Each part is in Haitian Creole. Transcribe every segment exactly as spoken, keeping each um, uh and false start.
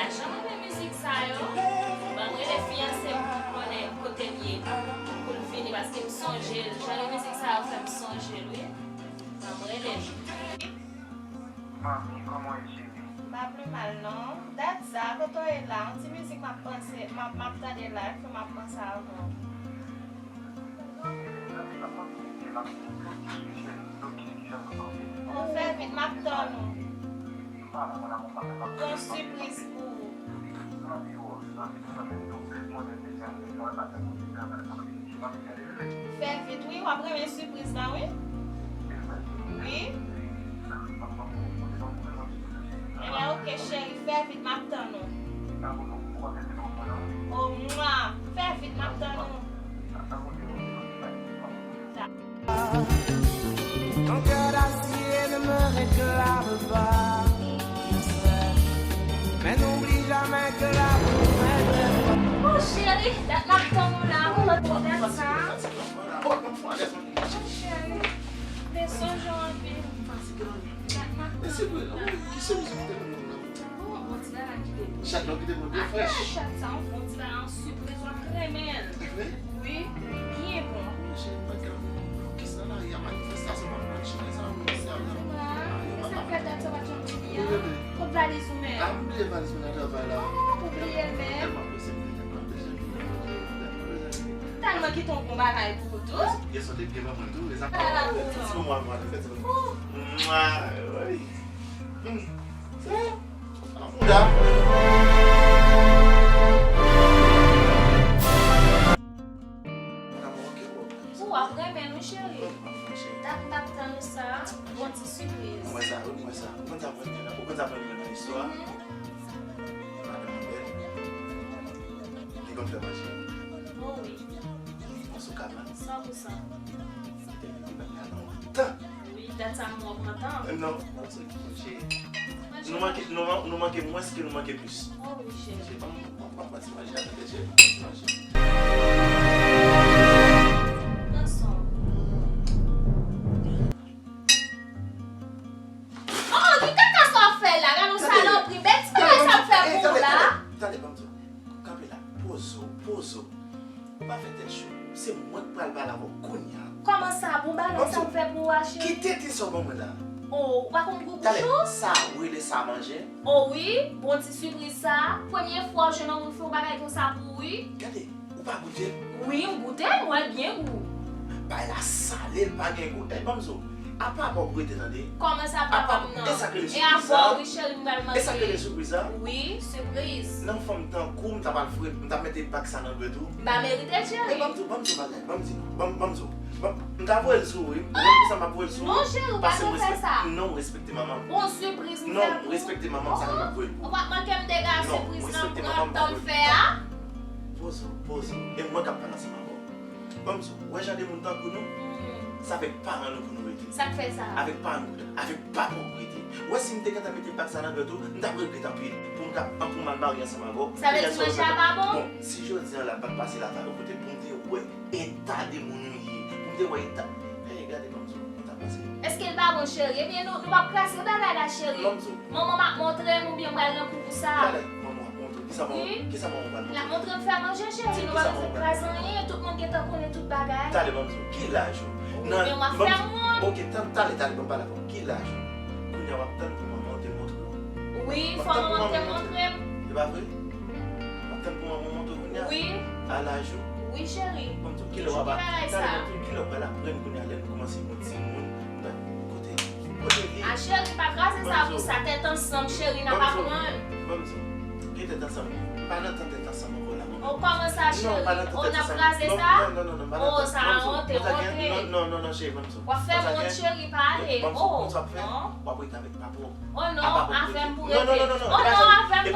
Jan m renmen mizik sa yo, ban m rele fiyanse m pou m konnen kote l ye, pou l vini, paske m sonje l. Jan de mizik sa yo fè m sonje l, wi. Ban m rele l. Manmi, kòman w ye, cheri? M pa pi mal, non. Dat sa, kote w ye la? Yon ti mizik m ap panse, m ap, m ap tande la, epi m ap panse avè w. Ou fè vit, m ap tann ou. Gon sipriz pou ou. Fè vit, wi, w ap renmen sipriz la, wi. Wi. Ebyen, oke, cheri, fè vit, m ap tann ou. O, mwa, fè vit, m ap tann ou. Ton cœur d'acier ne me réclame pas. Mais n'oublie jamais que l'amour est vrai. O cheri, dat m ap tann ou la, mwen kontan sa. O cheri, men sonje w anpil. Dat m ap tann ou la. Bon, bon ti bagay ki te bon. Chat la ki te bon, byen frèch. Chat sa, yon bon ti bagay, yon sipriz, w ap renmen l. Wi, li byen bon. Wi, cheri, m pa t gen anvi bloke sa la, y a manifestasyon, m ap pran chimè sa, m ap pran sa la. Sa fè dat sa w pa t janm vini an? Kot valiz ou menm? A, m bliye valiz mwen nan travay la. O, ou bliye l menm? Tèlman prese, m te gen pran deja. Tèlman kite yon bon bagay pou ou tou. Yes, ou te byen ban mwen tou, e sa pa ti bon mwa mwa de fèt. Mwa, wi. Hmm. Sa la fouda. Ou ap renmen nou, cheri. Dat m t ap tann ou sa, bon ti sipriz. Mwen sa, wi, mwen sa. Ou konn sa mwen renmen nan, ou konn sa mwen renmen nan istwa? Mhm. Madanm mwen bèl. Li konn fè manje. O wi. Li bon sou kab la. San pou san. Depi li pa la lontan. Wi, dat sa m wè w kontan. Non, non, se ki konn cheri. Nou manke, nou man-, nou manke mwens ke nou manke plis. O wi, cheri. Cheri, pa m, pa m, pa m pati manje a tande, cheri, pa m pati manje. Pran san w. Oh, ki kaka sa w ap fè la? Gade yon salopri, bèt bagay sa w ap fè pou w la? Tande, tande, tande, ban m di w. Kanpe la, poze w, poze w. Ou pa fè tèt cho. Se mwen k pral pale avè w kounye a. Kòman sa? Bon bagay sa m fè pou ou a, cheri? Kite tenten sa w ban mwen la. Oh, ou pa konn gou bouch ou? Talè, sa ou rele sa manje? Oh wi, bon ti sipriz sa. Premye fwa w jwenn yon moun fè yon bagay konsa pou ou, wi. Gade, ou pa goute l? Wi, m goute l, m wè l byen gou. Bagay la sale, l pa gen gou. Ey, ban m di w, apa pa w goute, tande? Kòman sa, papa m nan? E sa k rele sipriz sa? E avè w, wi, cheri, m pral manje. E sa k rele sipriz sa? Wi, sipriz. Nan fanm tankou w, m ta pral fre, m ta mete bak sa nan dwèt ou. M pa merite l, cheri. E ban m di w, ban m di w bagay, ban m di nou, ban m, ban m di w. Ban, m ta voye l sou ou, wi. Ou konn kisa m ap voye l sou ou? Non, cheri, ou pa dwe fè sa. Non, respekte manman m. Bon, sipriz m fè pou ou. Non, respekte manman m, sa m ap voye l pou ou. Ou pa t manke m degaje sipriz nan pran tan m fè a. Poze w, poze w. E mwen k ap pale ansanm avè w. Ban m di w, wè jan de moun tankou nou, se avèk paran nou pou nou rete. Sa k fè sa? Avèk paran nou, avèk papa w pou rete. Wè si m te gentan mete bak sa nan dwèt ou, m t ap regrèt anpil. Pou m t ap, pou m al marye ansanm avè w. Sa vle di manje a pa bon? Bon, si jodi a la bak pase la ta yo kote pou m te wè eta de moun ou ye. Pou m te wè eta. Hey, gade ban m di w, nou ta pase. Èske l pa bon, cheri? Ebyen, nou, nou p ap kraze bagay la, cheri. Ban m di w. Manman m ap montre m oubyen m pral nan kou pou sa? Talè, manman w ap montre w. Kisa manman, kisa manman w pral montre w? L ap montre m fè manje, cheri. Nou p ap bezwen kraze anyen. Tout moun gentan konnen tout bagay. Talè, ban m di w. Ki laj ou? Oubyen w ap fè m wont. Ok, tann, talè, talè, ban m pale avè w. Ki laj ou? Kounye a w ap tann pou manman w te montre w. Wi, fò manman m te montre m. E pa vre? W ap tann pou manman w montre w kounye a? Wi. A laj ou? Wi, cheri. Ban m di w, kilè w ap, kilè w pral aprann kounye a lè nou kòmanse yon timoun? Kote, kote li? A cheri, pa kraze sa pou sa. Tèt ansanm, cheri, n ap aprann. Ban m di w, gen tèt ansanm. M pa nan tan tèt ansanm ankò la, manman. O, kòman sa, cheri? O, n ap kraze sa? Non, non, non, non, m pa nan tan. O, sa wonte, wonte. Non, non, non, cheri, ban m di w. W ap fè m wont, cheri, pale. O, non. W ap rete avèk papa w. O non, avè m pou rete. O non, avè m pou rete. Non, non, non, non, non, avè m,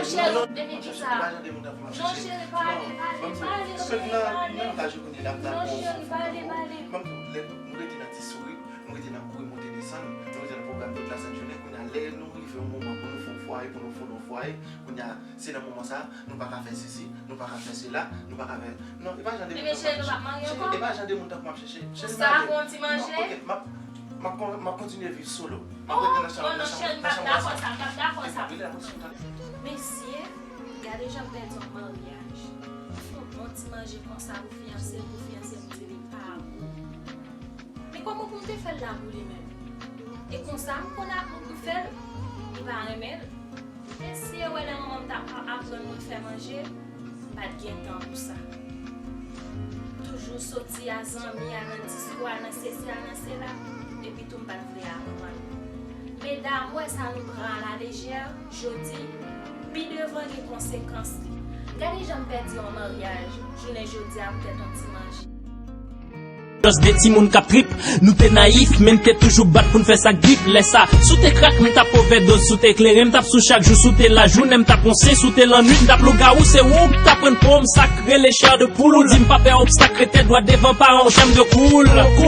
cheri. Depi kisa? Non, cheri, pale, pale, pale, cheri, pale. Non, cheri, pale, pale. Nou rete nan ti souri, nou rete nan kouri monte desann, nou rete nan pwogram tout lasent jounen. Kounye a, lè nou rive yon moman pou nou fè yon fwaye, pou nou fonde yon fwaye, kounye a, se nan moman sa a, nou pa ka fè sesi, nou pa ka fè sela, nou pa ka fè, non, e pa jan de moun tankou m ap chèche. Cheri, e pa jan de moun tankou m ap chèche. Cheri, pa vle. Pou sa, pou yon ti manje? Non, ok, m ap, M ap kon- m ap kontinye viv solo. M ap Oh, rete nan chanm oh non, nan chanm Shane, m nan pa chanm dakò nan. Sa, m pa dakò sa. Rele la, rele la. Mesye, gade jan m pèdi yon maryaj. Yon bon ti manje konsa pou fiyanse m, pou fiyanse m di li pa gou. Men kòman pou m te fè l la pou li menm? E konsa m konn ap m fè l, li pa renmen l. Mesye, wè lè manman m t ap aprann mwen fè manje, m pa t gen tan pou sa. Toujou soti a zanmi a nan disko a nan sesi a nan sela, epi tou m pa t vle aprann. Medam, wè sa nou pran alalejè, jodi, pi devan gen konsekans li. Gade jan m pèdi yon maryaj, jounen jodi a poutèt yon ti manje. Just de timoun k ap trip, nou te nayif, men n te toujou bat pou n fè sa k drip. Lè sa, si w te krak, m t ap ovèdoz, si w te klere, m t ap sou chak jou, si w te lajounen, m t ap wonse, si w te lannwit, m t ap lougawou, se ou k t ap pran pon m, sa k rele chè de poul, ou di m pa pè obstak, rete dwat devan, pa yon janm de koul.